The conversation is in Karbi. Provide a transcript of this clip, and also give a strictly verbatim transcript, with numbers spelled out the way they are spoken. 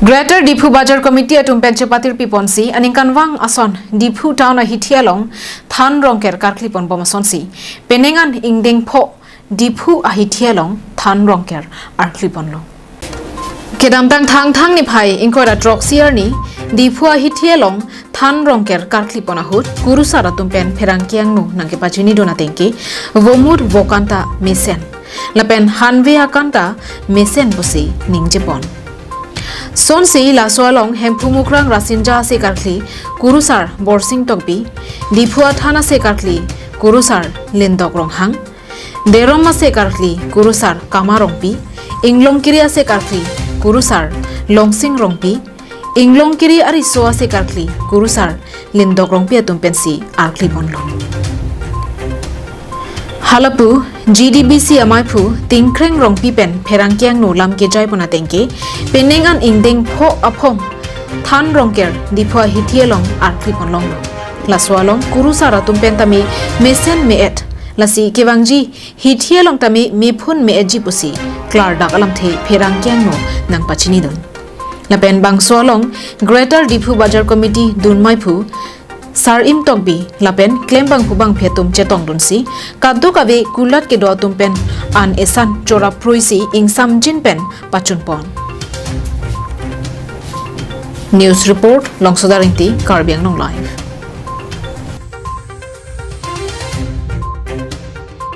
Greater Diphu Bazar Committee atum pen chepatirpi ponsi aningkanvang ason Diphu Town ahithi along than rongker karkli pon bom asonsi penang an ingdeng pho Diphu ahithi along than rongker arkli ponlo. Kedamtang Thangthang niphai ingkoi ra throksi arni Diphu ahithi along than rongker karkli pon ahut kurusar atum pen pherangke angno nangkepachinidun atengke vomur vokanta mesen lapen hanve akanta mesen pusi ningje pon. Sonsi laso along Hemphu Mukrang Rasinja ase karkli kurusar Borsing Tokbi, Diphu Athan ase karkli kurusar Lindok Ronghang, Derom ase karkli kurusar Kama Rongpi, Inglongkiri ase karkli kurusar Longsing Rongpi, Inglongkiri ariso ase karkli kurusar Lindok Rongpi atum pensi arkli ponlo. Halapu G D B C amaiphu Tingkreng Rongpi pen pherangke angno lam kejai pon atengke penang an ingdeng pho aphong than rongker Diphu ahithi along arkli ponlonglo. Laso along kurusar atum pen tame mesen me-et, lasi kevangji hithi along tame mephun me-etji pusi klardak alamthe pherangke angno nangpachinidun. Lapen bangso along Greater Diphu Bazar Committee dunmaiphu Sarim Tokbi lapen klembangphu bangphi atum chetongdunsi kadokave kulat kedo atum pen an esan chorap pruisi ingsamjin pen pachun pon. News report, Longsodar Ingti, Karbi Anglong Live.